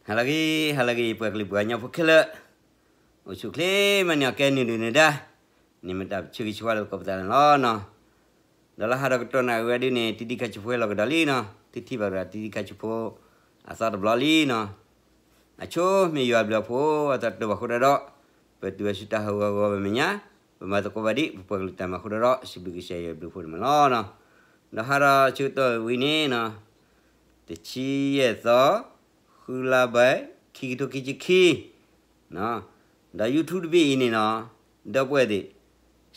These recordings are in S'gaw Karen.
ဟါလၢအဂ့ၤ ဟါလၢအဂ့ၤ ပှၤကလုာ်ပှၤကညီဖိခဲလၢာ်, အိၣ်ဆူၣ်ချ့မၤန့ၢ်အီၤကဲနုာ်ဒုၣ်နုၣ်ဒါ, န့ၣ်မ့ၢ်တၢ်ဆၢဂ့ၤဆၢဝါလၢပကိးပသးန့ၣ်လီၤနီၤ. ဒီးလၢဟါဒီးကတီၢ်နၣ်ရံၣ်ဝဲဒၣ်န့ၣ် တံၤဒံခါဆူဖိဟဲလီၤကဒီးလံနီၤ, သုထံၣ်ဘၣ်ကဒီးတံၤဒံခါဆူဖိ အသီတဘျီလံနီၤ. အဆိမ့ၢ်ယွၤဘျုးအဖှိၣ် အသီတဘျီဃိဒီးဒီး ပတုၤဝဲဆူတၢ်ဟးဂီၤဂီၤဘၣ်မဲာ်ညါ, ပမၤသကိးဘၣ်ဒံး ပပှၤကလုာ်တၢ်မၤဃိဒီးဒီး စံးဘျုးကစၢ်ယွၤဘျုးဖှိၣ်န့ၣ်မ့ၢ်လီၤနီၤ. ဒီးဟါဒီးဆၢကတီၢ်ဝံၤန့ၣ်နီၤ, တဆံယဲၢ်သီ, ဃုလါဘၢၣ်, ခံကထိခံဆံခံ, ဒီး YouTube တဘ့ၣ်အံၤန့ၣ်နီၤ, ဒီပုၢ်ဝဲၢ်သ့ၣ်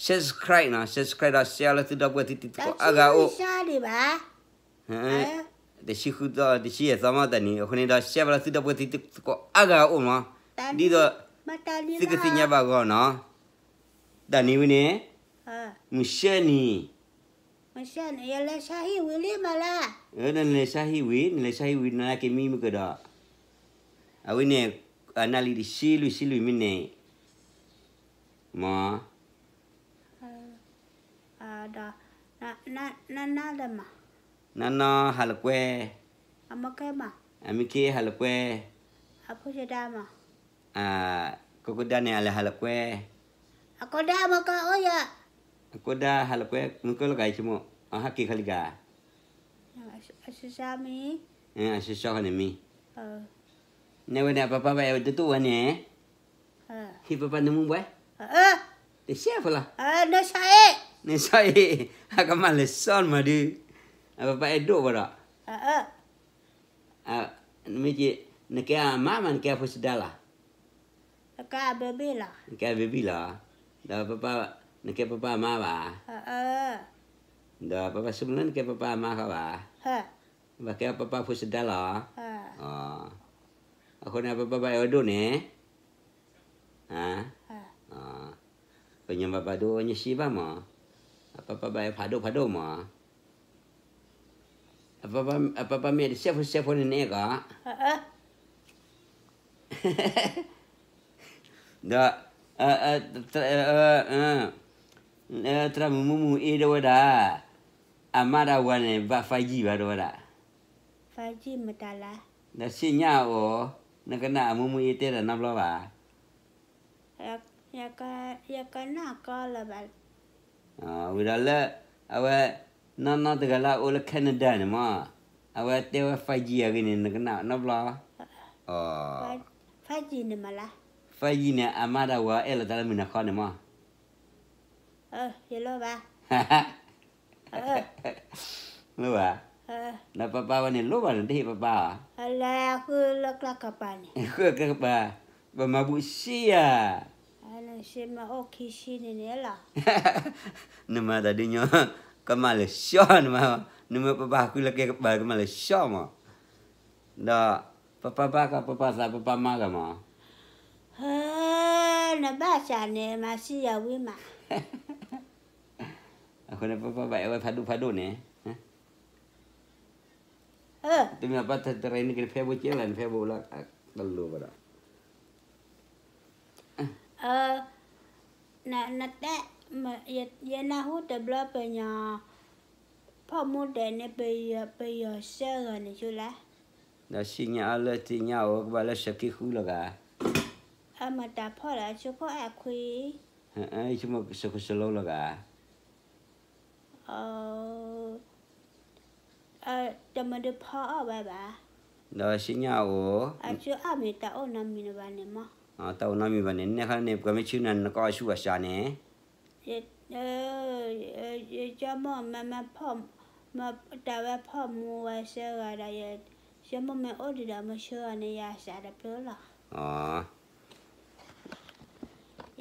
subscribe နီၤ, subscribe ဒီး share လၢသုဒီပုၢ်ဝဲၢ်သုတံၤသကိးအါဂၤအိၣ်, တဆံဃုသီ တဆံယဲၢ်သီမ့ၢ်တနံၤ, အဃိန့ၣ်ဒီး share ဘၣ်လၢသုဒီပုၢ်ဝဲၢ်သုတံၤသကိးအါဂၤအိၣ်မး, ဒ်သိး သုကသ့ၣ်ညါဘၣ်အဂီၢ်နီၤ. တၢ်နံၤဝံၤန့ၣ်, မုၢ်ဆ့ၣ်နံၤ, မုၢ်ဆ့ၣ်နံၤ ယလဲၤဆါဟံၣ်ဝံၤလံမးလၢ, နလဲၤဆါဟံၣ်ဝံၤ, နလဲၤဆါဟံၣ်ဝံၤ နလၢက့ၤမံမုၢ်ကဒီး, အဝံၤန့ၣ်, အနၣ်လံတဆံလွံၢ်ဆံလွံၢ်မံးနံး, မး ဒီး, နနီၤ, နနီၤဟးလၢကွဲ, အမ့ၢ်က့ဟးလၢကွဲ, အဖိစဒါမး, ကိးကိးဒါန့ၣ် အလဲၤဟးလၢကွဲ, အကိးဒါမ့ၢ်ကအိၣ်ယၤ, အကိးဒါဟးလၢကွဲ မ့ၢ်ကလီၤဂာ်ဆိကမိၣ်, အဟးက့ၤခီလံဂာ်, အစံးစါမံ, အစံးစါဃီန့ၣ်မံ, နဲဝဲန့ၣ် အပၢ်ပၢ်ဘၣ်အဲၣ်ဝဲဒိၣ်ဒိၣ်ဝဲန့ၣ်, ဟ့ၣ်ပၢ်ပၢ်နမူဘှဲ, တဆဲးဖိလီၤ, နဆဲးအံၤ, အကမၣ်လဲၤစီနမၤဒုး, အပၢ်ပၢ်အဲၣ်ဒိၣ်ဝဲဒီး, မ့ၢ်က့, နကဲအမါမး နကဲအဖိစဒါလီၤ, နကဲအဘ့ၣ်ဘံၣ်လီၤ, ဒီးပၢ်ပၢ်, နကဲပၢ်ပၢ်အမါဘၣ်, ဒီးပၢ်ပၢ်ဆိကမိၣ်လၢနကဲပၢ်ပၢ်အမါဃီဘၣ်, ဘၣ်ကဲပၢ်ပၢ်ဖိစဒါလီၤ, အဃိန့ၣ် ပၢ်ပၢ်ဘၣ်အဲၣ်ဝဲဒိၣ်န့ၣ် ပညီဘၣ်ဘၣ်ဒိၣ်ညါစံးဘၣ်မး, အပၢ်ပၢ်ဘၣ်အဲၣ်ဖးဒိၣ်ဖးဒိၣ်မး, အပၢ်ပၢ်မ့ၢ်တဆဲးဖိဆဲးဖိန့ၣ် နအဲၣ်ကီး, ဒီး, သရၣ်မုၣ်မုၢ်မုၢ်အ့ဒိးဝဲဒၣ်, အမါတၢ်ဝၤန့ၣ် ဘၣ် five G ဘၣ်ဒိးဝဲဒၣ်, ဒီးစံၣ်ညါအီၤ, နကနၣ်အမုၢ်မုၢ်အ့တဲတၢ်နီတဘျီဘၣ်, ယကနၣ်ကီလၢၤဘၣ်, ဝံၤဒီးလၢ, အဝဲ, နီၢ်နီၢ်တဂၤလၢအအိၣ်လၢ Canada န့ၣ်မး, အဝဲတဲဝဲ five G အဂ့ၢ်န့ၣ် နကနၣ်နီတဘျီ, five G န့ၣ် အမါတၢ်ဝၤအဲၣ်လီၤတၢ်လၢမုၢ်နၤခီန့ၣ်မး, ယလိၣ်ဘၣ်, လိၣ်ဘၣ်, ဒီးပၢ်ပၢ်ဝဲန့ၣ်လိၣ်ဘၣ်န့ၣ် တဟ့ၣ်ပၢ်ပၢ်ဧါ, လဲၤဃုလၢကျါကပၤန့ၣ်, ဃုလၢကျါကပၤ, ပမၤဘူၣ်စံယၤ နမၤတၢ်ဒ်ညီ, ကမၣ်လၢာ်ဆှီ, နမ့ၢ်ပၢ်ပၢ်ဃုလၢကျါကပၤ ကမၣ်လၢာ်ဆှီမး, ဒီး, ပၢ်ပၢ်ဘၣ်ကီ ပၢ်ပၢ်သး ပၢ်ပၢ်မါဂၤမး, နဘၣ်စးန့ၣ် မၤစံယၤဝံၤမး, အဃိန့ၣ် ပၢ်ပၢ်ဘၣ်အဲၣ်ဝဲဖးဒိၣ်ဖးဒိၣ်န့ၣ် တမ့ၢ်ပၢ်တရံးန့ၣ်က့ၤ နဖဲဘိကဲလၢ နဖဲဘိလၢတလိၤဘၣ်ဒီး, နတဲ, ယနၢ်ဟူတဘျီပညီ, ဖီၣ်မူဒဲးန့ၣ် ပယီၤစၢဂၤန့ၣ်ဆိလဲၣ်, ဒီးစံၣ်ညါအီၤလၢစံၣ်ညါအိၣ်ကဘၣ်လၢစက့ဃုလီၤဂာ်, အမၤတၢ်ဖီၣ်လၢအဆိခိၣ်အဲၣ်ခွံ, ဆိကမိၣ်စခိၣ်စလိလီၤဂာ် တမ့ၢ်ဒုးဖီအီၣ်ဝဲဘၣ်, ဒီးစံၣ်ညါအိၣ်, အစုအီၣ်မ့ၢ်တၢ်အိၣ်နီတမံၤဘၣ်န့ၣ်မး, တၢ်အိၣ်နီတမံၤဘၣ်န့ၣ် နဲခါန့ၣ် ပှၤမ့ၢ်ဆူနၤ နကအီၣ်ဆူအစးန့ၣ်, ယဆိကမိၣ်မ့ၢ်မ့ၢ်ဖီၣ်, မ့ၢ်တၢ်ဝဲဖီၣ်မူဝဲစၢဂၤဒီး ယဆိကမိၣ်မ့ၢ်အိၣ်ဒံးဒီးမ့ၢ်ဆူအီၤန့ၣ် ယစးတဖျိလီၤ,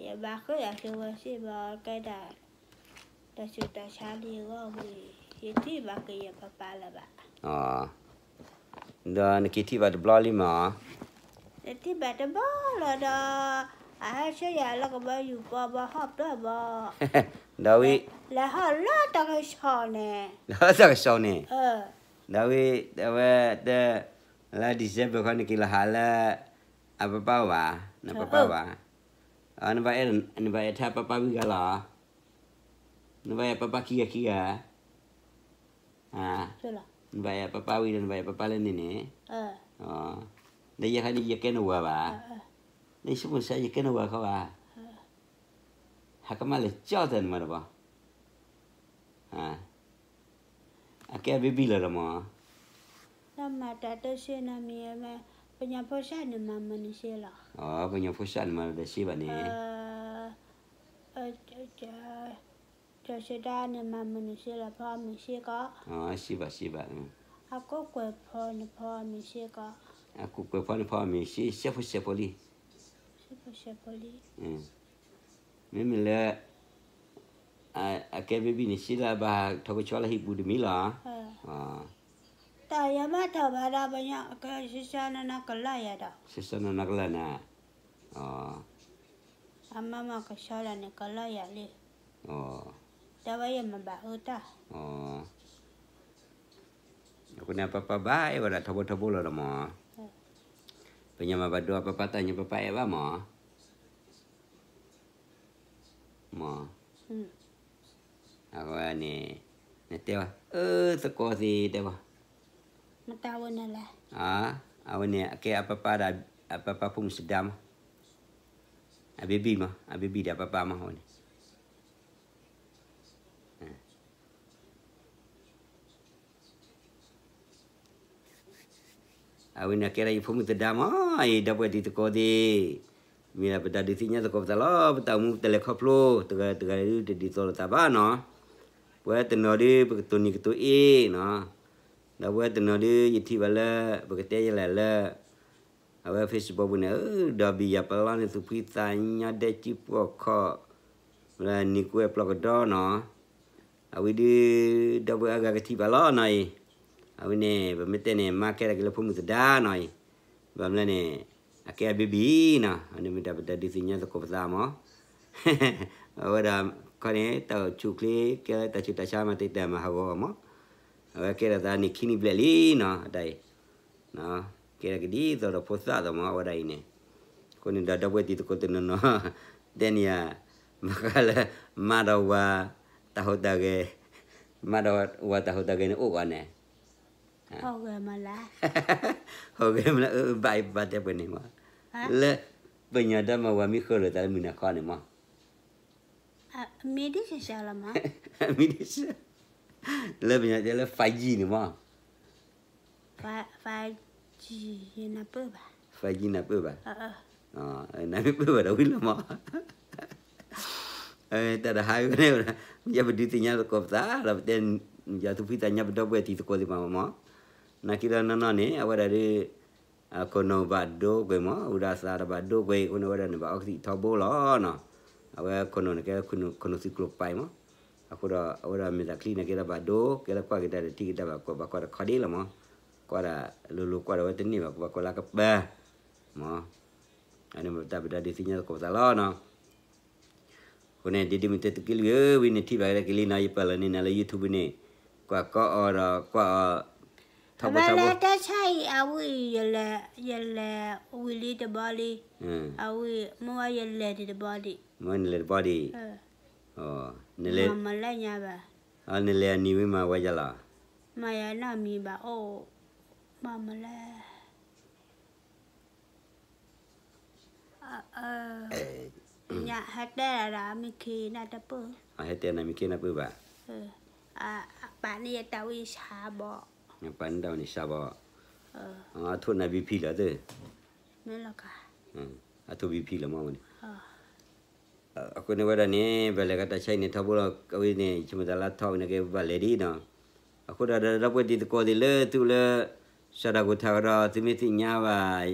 ယဘၣ်ဃ့ယၤဆိဝဲစ့ၢ်ဘၣ်ကဲဒၣ်, တၢ်ဆူးတၢ်ဆါလံအဂီၢ်ဝံၤ, ယထံၣ်ဘၣ်က့ၤယပၢ်ပၢ်လၢၤဘၣ်, ဒီးနက့ၤထံၣ်ဘၣ်တဘျီလံမး, ယထံၣ်ဘၣ်တဘျီလၢၤဒီး, အဟဲဆှၢယၤလၢကဘီယူၤပီဘီဟီၣ်ပၢၢ်ဘီ, ဒီးဝံၤ, လဲၤဟီၣ်လၢတၢ်ကစီၣ်န့ၣ်, လၢတၢ်ကစီၣ်န့ၣ်, ဒီးဝံၤ, အဝဲ, လၢ December ခီန့ၣ်က့ၤလီၤဟးလၢ, အပၢ်ပၢ်ဘၣ်, နပၢ်ပၢ်ဘၣ်, နဘၣ်အဲၣ်, နဘၣ်အဲၣ်ထဲပၢ်ပၢ်ဝံၤဂၤလီၤ, နဘၣ်အဲၣ်ပၢ်ပၢ်ခံဂၤခံဂၤ နဘၣ်အဲၣ်ပၢ်ပၢ်ဝံၤဒီး နဘၣ်အဲၣ်ပၢ်ပၢ်လၢန့ၣ်န့ၣ်, ဒီးယဲခါဒ်ယကဲနဝၤဘၣ်, လၢယဆိကမိၣ်စါယကဲနဝၤခီဘၣ်, ဟးကမၣ်လၢကၠီၣ်သၢနမၤတဘီ, အကဲအဘ့ၣ်ဘံၣ်လီၤဒီးမၢ်, လၢမၤတၢ်တၢ်စ့နီတမံၤ, ပညီဖိစၢ်န့ၣ်မၤမနုၤစ့လီၤ, ပညီဖိစၢ်န့ၣ်မၤဒီးစ့ဘၣ်န့ၣ်, ကၠီၤစံဒၤန့ၣ်မၤမနုၤစ့လီၤ ဖီမ့ၤစ့ကီး, စ့ဘၣ်စ့ဘၣ်, အကိးကွဲးဖီန့ၣ်ဖီမ့ၤစ့ကီး, အကိးကွဲးဖီန့ၣ်ဖီမ့ၤစ့ စဲးဖိစဲးဖိလံ, စဲးဖိစဲးဖိလံ, မ့မ့ၢ်လၢ အကဲဘ့ၣ်ဘံၣ်န့ၣ် စ့လၢဘၣ်ထီၣ်ကဆီလၢဟံၣ်ပူၤတမံၤလီၤ, တၢ်ယမၤထီၣ်ဘၣ်ဒီးပညီကဲစံးစၢ်နီၢ်နီၢ်ကလၢ်ယၤဒီး, စံးစၢ်နီၢ်နီၢ်ကလၢ်နၤ, အမၤမၤကဆီဒၣ်န့ၣ်ကလၢ်ယၤလံ, ဒီးဝဲယမၤဘၣ်အၢတၢ် အဃိန့ၣ် ပၢ်ပၢ်ဘၣ်အဲၣ်ဝဲဒၣ်ထီဘိထီဘိလီၤဒီးမၢ်, ပညီမၤဘၣ်ဒိ ပၢ်ပၢ်တၢ်ညီ ပၢ်ပၢ်အဲၣ်ဘၣ်မၢ်, မၢ်, အဝဲန့ၣ် နတဲဝဲ အၢ သကိးသ့ၣ်တဲဝဲ, မတၤဝဲန့ၣ်လဲၣ်, အဝဲန့ၣ် အကဲအပၢ်ပၢ်ဒီး အပၢ်ပၢ်ဖိမုၣ်စဒါမး, အဘ့ၣ်ဘံၣ်မး အဘ့ၣ်ဘံၣ်ဒီးအပၢ်ပၢ်မး အဝဲန့ၣ် အဝဲန့ၣ်ကဲဒၣ်ယဖိမုၣ်သဒါမး, အံၤဒီပုၢ်ဝဲၢ်တံၤသကိးသ့ၣ်, မ့ၢ်ဒၣ်ပတၢ်ဒုးသ့ၣ်ညါသကိးပသးလီၤ, ပတၢ်အိၣ်မူပတလဲၤခီဖျိ, တဂၤတဂၤဒုးတဒ်သိးလိာ်သးဘၣ်နီၤ, ပဝဲတနီၤဒုး ပကတိၢ်နီၣ်ကတိၢ်အ့ၣ်နီၤ, ဒီးပဝဲတနီၤဒုး ယထံၣ်ဘၣ်လၢ ပကတဲယလဲၣ်လၢ အဝဲ Facebook ပူၤန့ၣ်, ဒီးဘံၣ်ယၤပလီၢ်န့ၣ် သူၣ်ဖှံသးညီဒဲကံပှီၢ်ခီၣ်, နံၤကွဲးပျီကဒီနီၤ, အဝဲဒုး ဒီပုၢ်ဝဲၢ်အါဂၤကထံၣ်ဘၣ်လီၤနီၤအံၤ, အဝဲန့ၣ် ပမ့ၢ်တဲန့ၣ် မၤကဲဒၣ်က့ၤလၢဖိမုၣ်သဒါနီၤအံၤ, ဘၣ်မနုၤလဲၣ်န့ၣ် အကဲအဘ့ၣ်ဘံၣ်နီၤ, အန့ၣ်မ့ၢ်တၢ်ပတၢ်ဒုးသ့ၣ်ညါသကိးပသးမး, အဝဲဒၣ်ခီန့ၣ် တၢ်အိၣ်ဆူၣ်အိၣ်ချ့ ကဲလၢတၢ်ဆူးတၢ်ဆါမၤတံာ်တာ်မၤဟးဂီၤအီၤမး, အဝဲကဲထီၣ်သးန့ၣ်ခံနံၣ်ဘျဲၣ်လံနီၤ, အတၢ်အံၤ ကဲထီၣ်ကဒ်သိးဒီးဖိသၣ်သိးမး အဝဲဒၣ်အံၤန့ၣ်, အဃိန့ၣ်ဒီး ဒီပုၢ်ဝဲၢ်တံၤသကိးတနီၤနီၤ တဲန့ၢ်ယၤ, ဘၣ်ဃးလၢ မၤဒီးဝၤ တၢ်ဟူးတၢ်ဂဲၤ, မၤဒီးဝၤတၢ်ဟူးတၢ်ဂဲၤန့ၣ်အိၣ်ဂီၢ်န့ၣ်, ဟီၣ်ဂဲၤမးလၢ ဘၣ်အံၤဘၣ်တဲပှဲၤန့ၣ်မး, လၢ ပညီဒီးမၤဝၤမ့ၢ်ဃၢလိာ်သးလၢမုၢ်နၤခီန့ၣ်မး မ့ၢ်ဒ်စၢ်လီၤမး, မ့ၢ်ဒ်စၢ်, လၢပညီတဲလၢ five G န့ၣ်မး, five G နၢ်ပၢၢ်ဘၣ်, five G နၢ်ပၢၢ်ဘၣ်, နမ့ၢ်ပၢၢ်ဘၣ်ဒီးဝံၤလီၤမး, တၢ်တဟါန့ၣ် ယပဒုးသ့ၣ်ညါသကိးပသးဒီးပတဲ, ယသူၣ်ဖှံသးညီပဒီပုၢ်ဝဲၢ်တံၤသကိးသ့ၣ်မးမး, နာ်က့ဒီးနီၢ်နီၢ်န့ၣ် အဝဲဒၣ်ဒုး ခိၣ်နူာ်ဘၣ်ဒိကွံာ်မး, ဝံၤဒီးအသးဒီးဘၣ်ဒိကွံာ်အဃိန့ၣ် အဝဲဒၣ်န့ၣ်ဘၣ်အီကသံၣ်ထီဘိလီၤနီၤ, အဝဲခိၣ်နူာ်န့ၣ်ကဲခိၣ်နူာ်သုးကျိၤပာ်မး, အဃိဒီးအဝဲဒၣ်မ့ၢ်သးချံန့ၣ်ကဲဒီးဘၣ်ဒိ, ကဲလၢကွၢ်က့ၤတၢ်ဒီးထံၣ်က့ၤတၢ်ဘၣ်ကွၢ်ဘၣ်ကွၢ်ဒီးခီဒ့လီၤမး, ကွၢ်ဒၣ်လိၤလိၤကွၢ်ဒီးဝဲတန့ၢ်ဘၣ် ကဘၣ်ကွၢ်လၢကပၤ, မး, အန့ၣ်မ့ၢ်တၢ်ပတၢ်ဒုးသ့ၣ်ညါသကိးပသးလီၤနီၤ အဃိန့ၣ် ဒ်ဒ်မ့ၢ်တဲသုးက့လွံၢ်ဧၢ, ဝံၤန့ၣ်ထံၣ်ဘၣ်က့ၤလံနီၤ, ယပာ်လီၤန့ၢ်နၤလၢ YouTube န့ၣ်, ကွၢ်ကီအီၤဒီးကွၢ်အီၤ, ထီဘိထီဘိ, တၢ်ဆါအံၤအဝံၣ်, ယလဲၤဝံၤလံတဘီလံ, အဝံၣ်မ့ၢ်ဝဲယလဲၤဒံးတဘီဒံး, မ့ၢ်နလဲၤတဘီဒံး, နလဲၤ, မၤလၢညါဘၣ်, နလဲၤအနံၤဝံၤမၤဝဲယၤလီၤ, မၤယၤနီတမံၤဘၣ်အိၣ်, မၤမၤလၢ ဟဲတဲနၤမ့ၢ်ခ့နၢ်တပၢၢ်, ဟဲတဲနၤမ့ၢ်ခ့နၢ်ပၢၢ်ဘၣ်, ပာ်န့ၢ်ယတၢ်ဝံၣ်စှၤဘီ, ပာ်န့ၢ်တၢ်ဝံၣ်န့ၣ်စှၤဘီ, အထိၣ်နၤ BP လီၤသ့, မ့ၢ်လီၤကါ, အထိၣ် BP လီၤမ့ၢ်ဝဲန့ၣ် အဃိန့ၣ်ဝဲဒၣ်န့ၣ် ပလဲၤကတၢ်ဆါအံၤန့ၣ် ထီဘိလီၤ, အဝဲန့ၣ် ယဆိကမိၣ်သးလၢထီၣ်ဝဲန့ၣ်က့ၤ ပဘၣ်လဲၤဒံးနီၤ, အဃိဒီး ဒီပုၢ်ဝဲၢ်တံၤသကိးသ့ၣ်လၢသုလၢ စးထီၣ်ကထါကဒီး သုမ့ၢ်သ့ၣ်ညါဘၣ်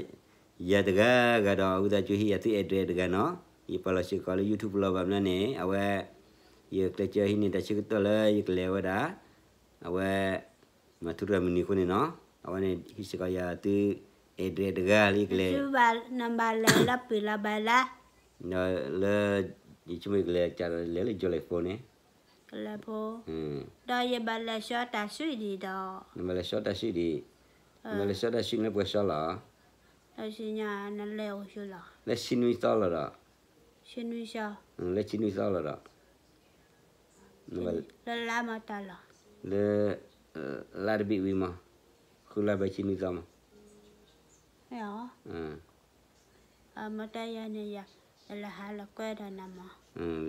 ယၤတဂၤဂၤဒီး ဝံသးစူၤဟ့ၣ်ယၤသု address တဂၤနီၤ, ယပာ်လီၤစ့ၢ်ကီးလၢ YouTube လီၤ ဘၣ်မနုၤန့ၣ် အဝဲ ယကျဲးစၢးဟံးန့ၢ်တၢ်ဆၢကတီၢ်လၢယကလဲၤဝဲဒၣ်, အဝဲ မၤထူရၤမုၢ်နံၤအဃိန့ၣ်နီၤ, အဝဲန့ၣ် ဟ့ၣ်စ့ၢ်ကီးယၤသု address တဂၤလၢယကလဲၤ, နဘၣ်လဲၤလၢပှဲၤလီၤဘၣ်လၢ, လၢ ယဆိကမိၣ်ယကလဲၤကလဲၤလၢ ကလဲၤဖိန့ၣ်, ကလဲၤဖိ, ဒီးယဘၣ်လဲၤဆှၢတၢ်စုဒံးဒီး, နဘၣ်လဲၤဆှၢတၢ်စုဒံး, နဘၣ်လဲၤဆှၢတၢ်စုန့ၣ်လၢပှဲၤစီလီၤ, လၢဆံနွံသီလီၤဒီး, လၢဆံနွံသီလီၤဒီး, လၢဆံနွံသီလီၤဒီး လၢလါမတၤလီၤ, လၢ လါတဘ့ၣ်ဝံၤမး, ဃုလါဘၢဆံနွံသီမး, မ့ၢ်အီၤ, မ့ၢ်တၢ်ယၤန့ၣ်ယၤ, လဲၤဟးလီၤကွဲဒီးနၤမး,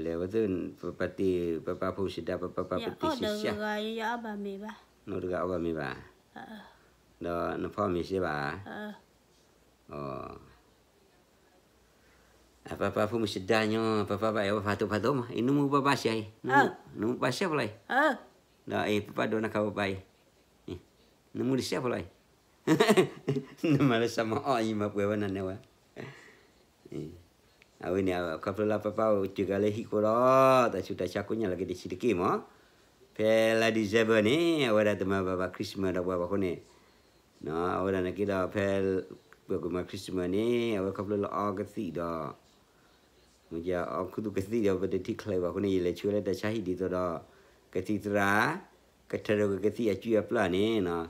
လဲၤဝဲသ့ၣ်, ပပာ်တ့ၢ် ပပာ်ဖိမုၣ်စဒါ ပပာ်ပာ်ပတ့ၢ်စံးစံး, ယအီၣ်ဘၣ်မ့ၤဘၣ်, နအိၣ်တဂၤအီၣ်ဘၣ်မ့ၤဘၣ်, ဒီးနဖီမ့ၤစ့ဘၣ်, အ ပပာ်ဖိမုၣ်စဒါညီ, ပပာ်ဘၣ်အီၤ ပဖးတိဖးသိမး, အံၤ နမူပပာ်စဲအံၤ, နမူပပာ်စဲဖိလီၤအံၤ, ဒီးအံၤ ပပာ်ဒိးနခးပပာ်အံၤ, နမူတစဲဖိလီၤအံၤ, နမၤလၢစးမၤအီၣ်အံၤ မၤပှဲၤဝဲနၤနဲဝဲ, အဝဲန့ၣ် ခီဖျိလၢပပာ်အိၣ်စၢၤကၤလၢဟံၣ်ဃိဒီး တၢ်ဆူးတၢ်ဆါကိးညါလီၤက့ၤတဆံးတက့ၢ်မး, ဖဲလါ December န့ၣ် အဝဲဒၣ်တမၤဘၣ်ဘၣ် Christmas ဒီးပှၤဘၣ်အဃိန့ၣ် အဝဲဒၣ်န့ၣ်က့ၤဒီးဖဲ ပှၤကမၤ Christmas န့ၣ် အဝဲခီဖျိလၢအီကသံၣ်ဒီး မ့ၢ်အီခူသူၣ်ကသံၣ်ဒီး ပတထံၣ်ချၢဘၣ်အဃိန့ၣ် ယလဲၤဆှၢလၢတၢ်ဆါဟံၣ်ဒ်သိးဒီး ကသံၣ်သရၣ် ကထၢထီၣ်က့ၤကသံၣ်အစုအပျၢ်န့ၣ်, နာ်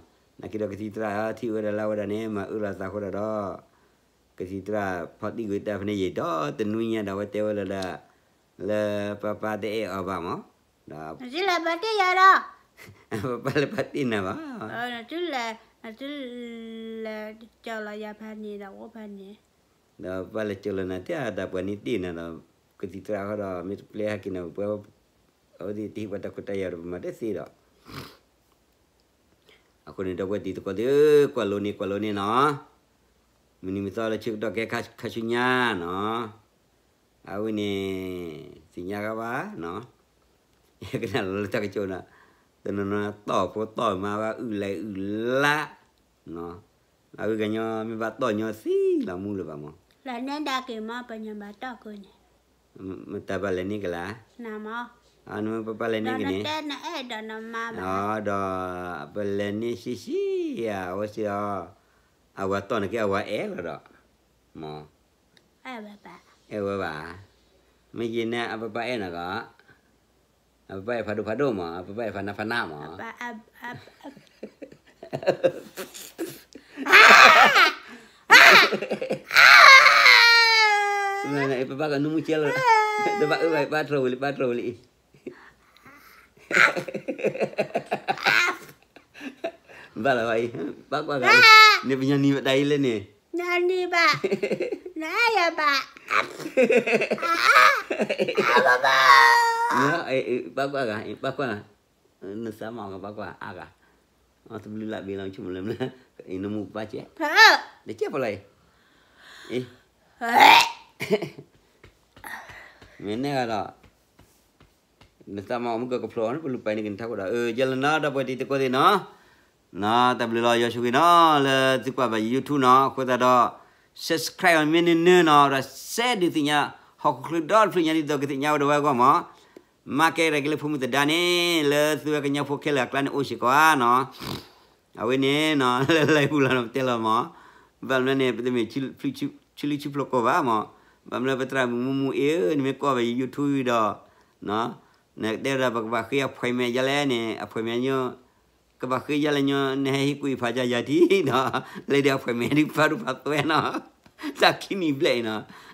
က့ဒီးကသံၣ်သရၣ်ထံၣ်ဝဲဒၣ်လၢအဝဲဒၣ်န့ၣ် မၤအၢလီၤသးဃိဒီးဒီး ကသံၣ်သရၣ်ဖီၣ်တံၢ်ကွံာ်တၢ်ဖဲန့ၣ်ယံာ်ဒီးတနွံညါဒီး အဝဲတဲဝဲလၢဒၣ် လၢပပာ်တအဲၣ်အီၤဘၣ်မး, ဒီး နကလဲၤဘၣ်တ့ၢ်ယၤဒီး ပပာ်လဲၤဘၣ်တ့ၢ်နၤဘၣ်, နလဲၤ နလဲၤကၠီလီၤယၤဖဲန့ၣ်ဒီးအိၣ်ဖဲန့ၣ်, ဒီးပပာ်လဲၤကၠီလီၤနၤတဲဒၣ်ပှၤန့ၣ်တ့ၢ်နၤဒီး ကသံၣ်သရၣ်ဃီဒီး မ့ၢ်တပျဲဟဲက့ၤနၤပှဲၤ အဝဲသ့ၣ်တဟ့ၣ်ပှၤတၢ်ခွဲးတၢ်ယာ်ဒီးပမၤတသ့ဒီး အဃိန့ၣ် ဒီပုၢ်ဝဲၢ်တံၤသကိးသ့ၣ်ဧၢ, ကွၢ်လိန့ၣ် ကွၢ်လိန့ၣ်နီၤ, မုၢ်နံၤမုၢ်သီလၢဆၢကတီၢ်ကဲခါဆူညါနီၤ, အဝဲန့ၣ် သ့ၣ်ညါဂၤဘၣ်နီၤ, ယကနၣ်လီၤလၢတၢ်ကစီၣ်နီၤ, တနီၤနီၤတီၢ်ဖိတီၢ်မါဘၣ်အုၣ်လဲၣ်အုၣ်လါ, အဝဲကညီမ့ၢ်ဘၣ်တီၢ်ညီသံလီၤမူလၢၤဘၣ်မး, လၢနဲဒၣ်က့ၤမး ပညီဘၣ်တီၢ်ကၢန့ၣ် မတၤဘၣ်လဲၤန့ၢ်ကလၤ, နမ့ၢ်ပပၢ်လဲၤန့ၢ်ကန့ၣ်, နအဲၣ်ဒိးနမါဘၣ်, ဒီးပလဲၤန့ၢ်ဆံးဆံးဧါ အဝဲစ့ၢ်အီၤ, အဝၤတီၢ်န့ၣ်က့ၤအဝၤအဲၣ်လီၤဒီး, မ့ၢ်, အဲၣ်ဝဲဘၣ်, မ့ၢ်ယဲန့ၣ် အပပၢ်အဲၣ်နၤကီး, အပပၢ်အဲၣ်ဖးဒိၣ်ဖးဒိၣ်မး အပပၢ်အဲၣ်ဖးနးဖးနးမး ပပၢ်ကနူမူကဲလီၤ, တဘၣ်အၢဘၣ် ဘၣ်တြီဝံၤလံ ဘၣ်တြီဝံၤလံအံၤ, ဘၣ်လီၤဘၣ်အံၤ, ဘၣ်ကွၢ်ဂၤအံၤ, န့ၣ်ပညီနံၤမတၤအံၤလဲၣ်န့ၣ်, နနံၤဘၣ်, နအဲၣ်ဘၣ်, ဘၣ်ကွၢ်ဂၤအံၤ ဘၣ်ကွၢ်ဂၤ, နသးမၤကဘၣ်ကွၢ်အါဂၤ, တဘျုးလၢ်ဘ့လီၤ ဆိကမိၣ်လၢမနုၤ, အံၤနမူပပၢ်ကဲ, တကဲဖိလီၤအံၤ, အံၤ မ့ၢ်နဲဂၤဒီး နသးမၤအီၤမုၢ်ကကဖျိးအီၤန့ၣ် ပလူၤပာ်န့ၢ်က့ၤနထးခိၣ်ဒီး အၢ ယဲလၢနီၤ ဒီပုၢ်ဝဲၢ်တံၤသကိးသ့ၣ်နီၤ, တၢ်ဘျုးလီၤ ယွၤဆိၣ်ဂ့ၤနီၤ လၢသုကွၢ်ဘၣ်ယ YouTube နီၤ အဃိသတးဒီး subscribe အီၤမ့ၢ်နၢၤနၢၤနီၤ ဒီး share ဒုးသ့ၣ်ညါ ဟီၣ်ခိၣ်ချၢဒီတဖျၢၣ်ညါဒ်သိးကသ့ၣ်ညါဝဲဒီးဝဲအဂီၢ်မး, မၤကဲကဒါက့ၤလၢဖိမုၣ်သဒါန့ၣ် လၢသုဝဲကညီဖိခဲလၢာ်အကျါန့ၣ်အိၣ်စ့ၢ်ကီးဧါနီၤ အဝဲန့ၣ်နီၤ လၢလၢပူၤလီၤနီၤ ပတဲလီၤမး, ဘၣ်မနုၤန့ၣ် ပတမ့ၢ်ဆူၣ်လံဆူၣ်ဖျိးကိးဘၣ်မး, ဘၣ်မနုၤပသရၣ်မုၣ်မူမူအ့ၣ်ဧၢ နမ့ၢ်ကွၢ်ဘၣ်ယ YouTube ဒီး, နကတဲဝဲဒၣ်ပကဘၣ်ဃ့အ appointment ဒ်လဲၣ်န့ၣ် appointment ညီ, ကဘၣ်ဃ့ဒ်လဲၣ်ညီ နဟဲဟ့ၣ်ကူၣ်ဟ့ၣ်ဖးယၤယၤထံၣ်နီၤ, လၢဒ်အ appointment ဒ်ဖးဒိၣ်ဖးသွဲနီၤ, တၢ်ခံနံၤဘျဲၣ်အံၤနီၤ,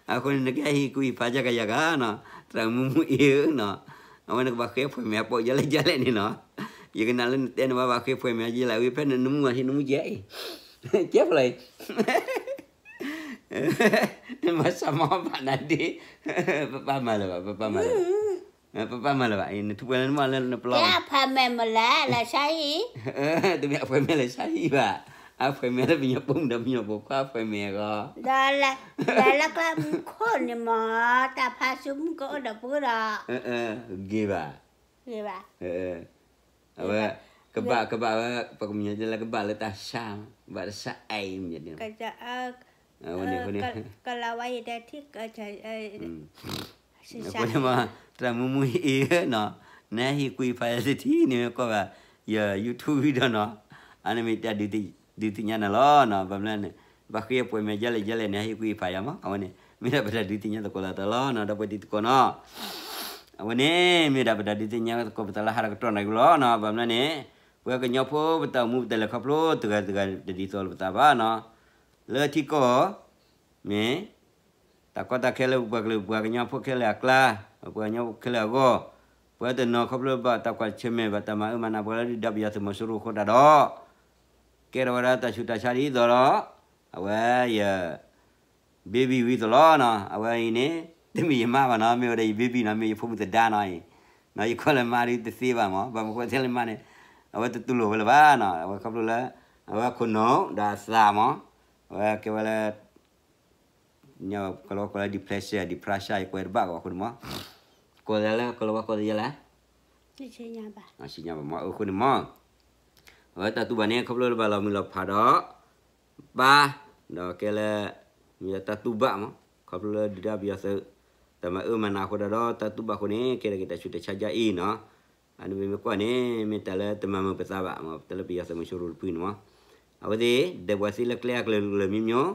အဃိန့ၣ် နကဟဲဟ့ၣ်ကူၣ်ဟ့ၣ်ဖးယၤကယၤဂၤနီၤ, သရၣ်မုၣ်မူမူအ့ၣ်ဧၢနီၤ, အဝဲနကဘၣ်ဃ့ appointment အပိာ်ဒ်လဲၣ်ဒ်လဲၣ်န့ၣ်နီၤ, ယကနၣ်လၢနတဲနဘၣ်ဘၣ်ဃ့ appointment ယဲလၢဝဲဖဲနမူမၤဟ့ၣ်နမူကဲအံၤ, ကဲဖျိးအံၤ မၤစၢၤမၤဘၣ်နၤဒ့, ပပၢ်မၤလၢၤဘၣ် ပပၢ်မၤလၢၤဘၣ်, ပပၢ်မၤလၢၤဘၣ် နထူၣ်ပှဲၤလၢနမီၢ်လၢနပလီၢ်, တမ့ၢ် appointment လၢဆါဟံၣ်ဘၣ်, appointment လၢပညီပိာ်မုၣ်ဒီးပညီပိာ်ခွါ appointment အဂီၢ်, ဒီးလၢလၢကျါမူခိၣ်န့ၣ်မး တၢ်ဖးဆူမုၢ်ကအိၣ်ဒီးပှၤဒီး, ဂ့ၤဘၣ် ဂ့ၤဘၣ် အဝဲ ကဘၣ် ကဘၣ်ဝဲ ပကမျၢၢ်တဲလၢကဘၣ်လၢတၢ်ဆါ, ကဘၣ်တၢ်ဆါအံၤမ့ၢ်န့ၣ်, အဝဲန့ၣ် ကလၤဝါယံၤတဲထံၣ်, အဃိန့ၣ်မး သရၣ်မုၣ်မူအ့ၣ်နီၤ, နဟဲဟ့ၣ်ကူၣ်ဟ့ၣ်ဖးယၤတထံၣ်န့ၣ် ကွၢ်ဘၣ်ယ YouTube ဒီးနီၤ, အန့ၣ်မ့ၢ်တၢ်ဒုးသ့ၣ်ညါနၤလီၤနီၤ, ဘၣ်မနုၤန့ၣ် ဘၣ်ဃ့ appointment ဒ်လဲၣ်ဒ်လဲၣ်န့ၣ် ဟဲဟ့ၣ်ကူၣ်ဟ့ၣ်ဖးယၤမး, အဝဲန့ၣ် မ့ၢ်ဒၣ်ပတၢ်ဒုးသ့ၣ်ညါသကိးလိာ်သးလီၤနီၤ, ဒီပုၢ်ဝဲၢ်တံၤသကိးနီၤ အဝဲန့ၣ် မ့ၢ်ဒၣ်ပတၢ်ဒုးသ့ၣ်ညါသကိးပသးလၢဟါဒီးကတီၢ်နၢ်က့ၤလီၤနီၤ, ဘၣ်မနုၤန့ၣ် ပှၤကညီဖိပတၢ်အိၣ်မူပတၢ်လဲၤခီဖျိတဂၤတဂၤတဒ်သိးလိာ်ပသးဘၣ်နီၤ, လၢထံကီၢ် မ့ၢ် တၢ်ကီတၢ်ခဲလၢပပှၤကလုာ် ပှၤကညီဖိခဲလၢာ်အကျါ, ပှၤကညီဖိခဲလၢာ်အဂီၢ်, ပှၤတနီၤခီဖျိဘၣ်တၢ်ကွၢ်ဆၢၣ်မဲာ် ဘၣ်တၢ်မၤအၢမၤနးပှၤလၢဒုၣ်ဒါပယီၤသုးမီၤစိရိၤအဃိသတးဒီး ကဲထီၣ်ဝဲဒၣ်တၢ်ဆူးတၢ်ဆါဒ်သိးဒီး အဝဲယ baby ဝံၤသလီနီၤ, အဝဲအံၤန့ၣ် တမ့ၢ်ယမါဘၣ်နီၤ, မ့ၢ်ဝဲဒၣ်ယ baby နီၤ, မ့ၢ်ယဖိမုၣ်သဒါနီၤအံၤ, နီၤ ယကွၢ်လၢမါဒုးတသ့ဘၣ်မး, ဘၣ်မနုၤဃိသ့ၣ်လၢမါန့ၣ် အဝဲတတူၢ်လိာ်ဝဲလၢၤဘၣ်နီၤ, အဝဲခီဖျိလၢ အဝဲခိၣ်နူာ်ဒီးအသးမး, အဝဲကဲဝဲလၢ ကလၤဝါကိးလၢ depression depression ယကွဲးတဘၣ်ကီးအဃိန့ၣ်မး, ကိးသးလၢကလၤဝါကိးသးယဲလဲၣ်, ဘၣ်မး, အဃိန့ၣ်မး, အဝဲတၢ်တူၢ်ဘၣ်န့ၣ် ခီဖျိလၢဘၣ်လီၤမုၢ်လီၤဖးဒီး ပၢ်, ဒီးကဲလၢ မ့ၢ်တၢ်တူၢ်ဘၣ်မး, ခီဖျိလၢဒုၣ်ဒါပယီၤသုး တၢ်မၤအၢမၤနးအဃိဒီး တၢ်တူၢ်ဘၣ်အဃိန့ၣ် ကဲထီၣ်က့ၤတၢ်ဆူးတၢ်ဆါဒ်အံၤနီၤ, အန့ၣ်မ့ၢ်မ့ၢ်ကွၢ်န့ၣ် မ့ၢ်တၢ်လၢတမၤမုာ်ပသးဘၣ်မး, တၢ်လၢပယီၤသုးမီၤစိရိၤတဖုန့ၣ်မး, အဝဲသ့ၣ် ဒဲးပှၤသ့လၢကျဲအကလုာ်ကလုာ်မံၤမံၤ,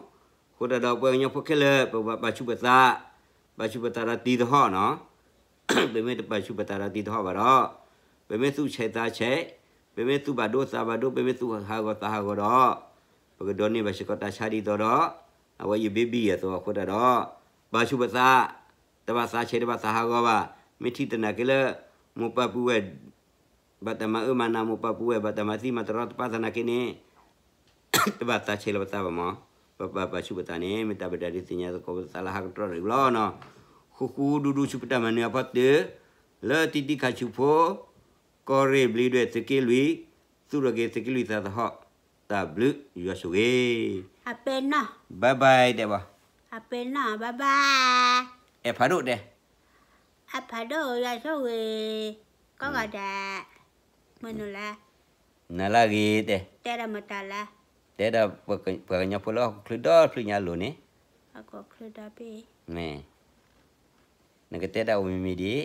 အဃိသတးဒီးပှၤကညီဖိခဲလၢာ် ပဘၣ်ပာ်ဆူၣ်ပသး, ပာ်ဆူၣ်ပသးဒီးတံၤသဟီၣ်နီၤ ပမ့ၢ်တပာ်ဆူၣ်ပသးဒီးတံၤသဟီၣ်ဘၣ်ဒီး, ပမ့ၢ်သူၣ်ဆဲးသးဆဲး, ပမ့ၢ်သူၣ်ဘၣ်ဒိသးဘၣ်ဒိ, ပမ့ၢ်သူၣ်ဟးဂီၤသးဟးဂီၤဒီး, ပကဒိးန့ၢ်ဘၣ်စ့ၢ်ကီးတၢ်ဆါဒ်သိးဒီး, အဝဲယ baby အသိးအဃိသတးဒီး, ပာ်ဆူၣ်ပသး, တဘၣ်သးဆဲးတဘၣ်သးဟးဂီၤဘၣ်, မ့ၢ်ထံၣ်သနာ်က့လၢ မိၢ်ပၢ်ပုၢ်ဝဲၢ် ဘၣ်တၢ်မၤအၢမၤနး, မိၢ်ပၢ်ပုၢ်ဝဲၢ် ဘၣ်တၢ်မၤသံမၤတရီတပါသနာ်က့န့ၣ် တဘၣ်သးဆဲးလီၤပသးဘၣ်မး, ပပာ်ပာ်ဆူၣ်ပသးန့ၣ် မ့ၢ်တၢ်ဘၣ်ဒၣ်ဒုးသ့ၣ်ညါသကိးပသးလၢဟးကတြီၢ်တရံးဘျီနီၤ, ဃူဃူဒူဒူဆူပတၢ်မၤနၢၤအဖီတၢၢ်, လၢတံၤတံၤခါဆူၣ်ဖိ, ကီၢ်ရ့ၣ်ဘျံးဒွဲၣ်သုးက့လွံၢ်, သူၣ်ထီၣ်က့ၤသုးက့လွံၢ်သးသဟီၣ်, တၢ်ဘျုးယွၤဆိၣ်ဂ့ၤ အပဲနီၤ, bye bye တဲဘၣ်, အပဲနီၤ bye bye, အဲၣ်ဖးဒိၣ်တဲ, အဖးဒိၣ်ယွၤဆိၣ်ဂ့ၤ, ကီၢ်ဂၤဒဲး, မနုၤလဲၣ်, နၤလၢအဂ့ၤတဲ, တဲဒၣ်မတၤလဲၣ်, တဲဒၣ်ပှၤကညီဖိလၢဟီၣ်ခိၣ်ချၢဒီဖျၢၣ်ညါလိၤန့ၣ်, ဟီၣ်ခိၣ်ချၢဒီဖျၢၣ်, မ့ၢ်, နကတဲဒၣ်အိၣ်မံၤမံၤဒံး,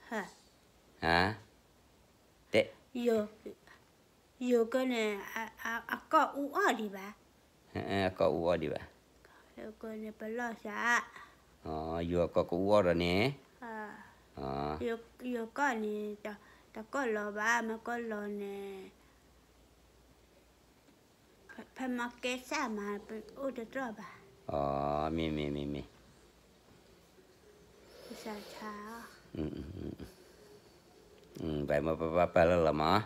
ဟါ, တဲ ယိၤကၢန့ၣ် အကီၢ်အူအီၣ်ဒံးဘၣ်, အကီၢ်အူအီၣ်ဒံးဘၣ်, ပလီၢ်စး, ယိၤအကီၢ်ကအူအီၣ်ဒီးန့ၣ်, ယိၤကီၢ်န့ၣ် တကီၢ်လီၤဘၣ်, မ့ၢ်ကီၢ်လီၤန့ၣ် ဖဲမ့ၢ်ကဲစၢ်မး ပအိၣ်တတြီၢ်ဘၣ်, မ့ၢ်မ့ၢ်မ့ၢ်မ့ၢ်, ကစၢ်ဆါ, ဘၣ်မ့ၢ်ပပၢ်ပၢ်လၢလီၤမး,